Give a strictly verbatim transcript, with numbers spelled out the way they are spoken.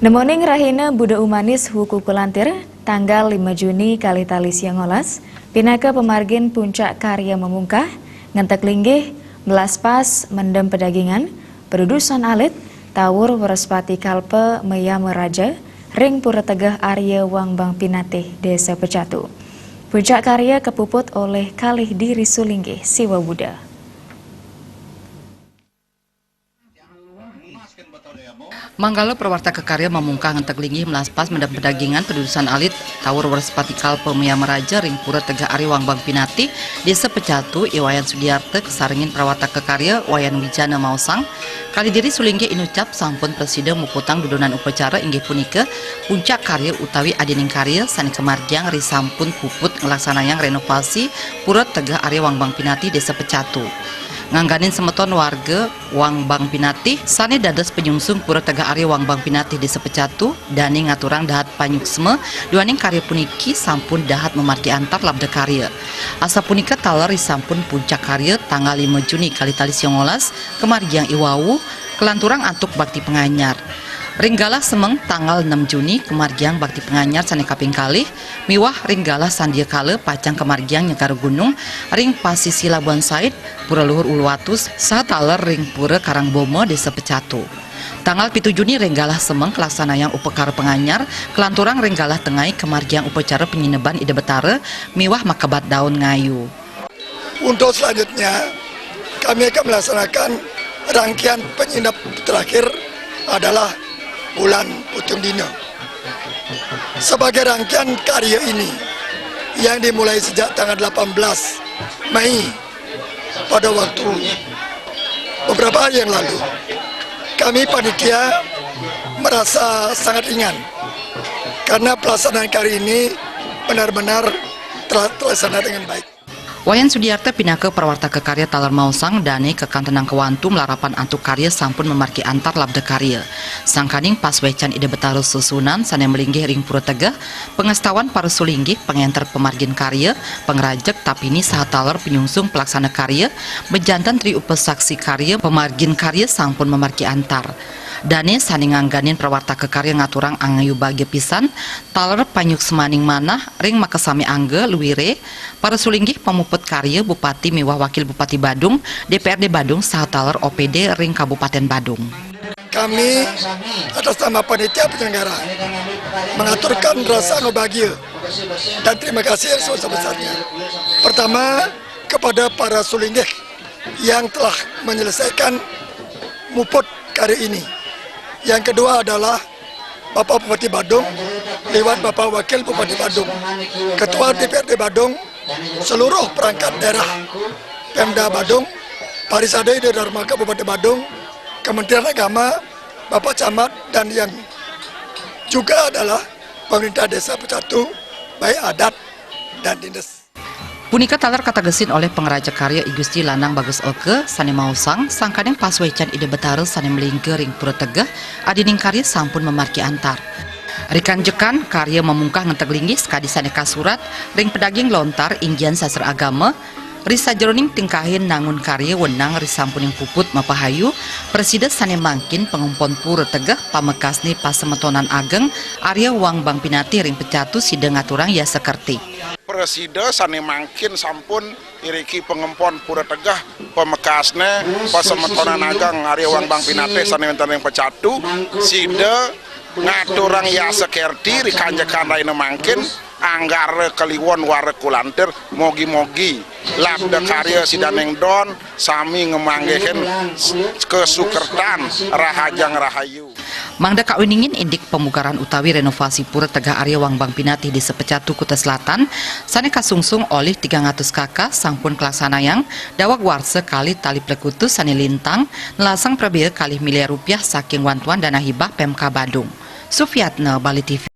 Nemoning rahina Buda Umanis wuku Kulantir, tanggal lima Juni kalih tali siangolas, pinaka pamargin puncak karya mamungkah, ngentek linggih, melaspas, mendem pedagingan, pedudusan alit, tawur Wrespati Kalpa Mayama Raja, ring Pura Tegeh Arya Wangbang Pinatih, Desa Pecatu. Puncak karya kapuput olih kalih diri sulinggih Siwa Buda. Manggala prawartaka karya mamungkah ngentek linggih melaspas mendem pedagingan pedudusan alit tawur Wrespati Kalpa Mayama Raja ring Pura Tegeh Arya Wangbang Pinatih, Desa Pecatu, I Wayan Sudiarta kasarengin prawartaka karya Wayan Wijana maosang, kalih diri sulinggih inucap sampun prasida muputang dudonan upacara inggih punika puncak karya utawi adining karya sane kamargiang ri sampun puput nglaksanayang renovasi Pura Tegeh Arya Wangbang Pinatih Desa Pecatu. Ngangganin semeton warga Wangbang Pinatih sane dados panyungsung Pura Tegeh Arya Wangbang Pinatih Desa Pecatu, dane ngaturang dahat panyuksma duaning karya puniki sampun dahat mamargi antar labda karya. Asapunika taler ri sampun puncak karya tanggal lima Juni kalih tali siangolas kamargiang iwau, kalanturang antuk bakti panganyar. Ring galah semeng tanggal enam Juni kamargiang bakti panganyar sane kaping kalih, miwah ring galah sandiakala pacang kamargiang nyegara gunung ring pasisi Labuan Sait, Pura Luhur Uluwatu, saha taler ring Pura Karangboma, Desa Pecatu. Tanggal pitu Juni ring galah semeng kalaksanayang upakara panganyar, kalanturang ring galah tengai kamargiang upacara panyineban Ida Betara miwah makebat daun ngayu. Untuk selanjutnya, kami akan melaksanakan rangkaian penyinep terakhir adalah bulan Putung Dina. Sebagai rangkaian karya ini yang dimulai sejak tanggal delapan belas Mei pada waktu beberapa hari yang lalu, kami panitia merasa sangat ringan karena pelaksanaan karya ini benar-benar telah terlaksana dengan baik. Wayan Sudiarta pinaka prawartaka karya taler maosang dane kakantenang kawantu malarapan antuk karya sampun mamargi antar labda karya. Sangkaning pasuecan Ida Betara susunan sane malinggih ring Pura Tegeh, pangastawan para sulinggih pangenter pamargin karya, pangrajeg tapini saha taler panyungsung pelaksana karya, majanten tri upasaksi karya, pamargin karya sampun mamargi antar. Dane sane ngangganin prawartaka karya ngaturang angayu bagia pisan, taler panyuksmaning manah ring makasami angga luire, para sulinggih pamuput karya Bupati miwah Wakil Bupati Badung, D P R D Badung, saha taler O P D ring Kabupaten Badung. Kami atas nama panitia penyelenggara mengaturkan rasa bahagia dan terima kasih yang sebesar-besarnya. Pertama, kepada para sulinggih yang telah menyelesaikan muput karya ini. Yang kedua adalah Bapak Bupati Badung, lewat Bapak Wakil Bupati Badung, Ketua D P R D Badung, seluruh perangkat daerah Pemda Badung, Parisade Ida Darmaka Bupati Badung, Kementerian Agama, Bapak Camat, dan yang juga adalah pemerintah Desa Pecatu, baik adat dan dinas. Punika taler kategesin olih pangrajeg karya I Gusti Lanang Bagus Oka sane maosang, sangkaning pasuecan Ida Betara sane malingga ring Pura Tegeh, adining karya sampun mamargi antar. Rikanjekan karya mamungkah ngentek linggih sakadi sane kasurat ring pedaging lontar inggian sastra agama, ri sajeroning tingkahin nangun karya wenang ri sampuning puput mapahayu, prasida sane mangkin pangempon Pura Tegeh pamekasne pasemetonan ageng Arya Wangbang Pinatih ring Pecatu sida ngaturang yasa kerti. Prasida sane mangkin sampun iriki pangempon Pura Tegeh, pamekasne pasemetonan ageng Arya Wangbang Pinatih sane wenten ring Pecatu, sida ngaturang yasa kerti rikanjekan rahina mangkin, anggara kliwon wara kulantir, mogi-mogi labda karya sidaning don sami ngamanggihin kasukertan rahajeng rahayu. Mangda kawiningin indik pamugaran utawi renovasi Pura Tegeh Arya Wangbang Pinatih Desa Pecatu, Kuta Selatan, sane kasungsung olih tigang atus K K sampun kalaksanayang daweg warsa kalih tali plekutus sane lintang nelasang prabea kalih miliar rupiah saking wantuan dana hibah Pemkab Badung. Sufiatna, Bali T V.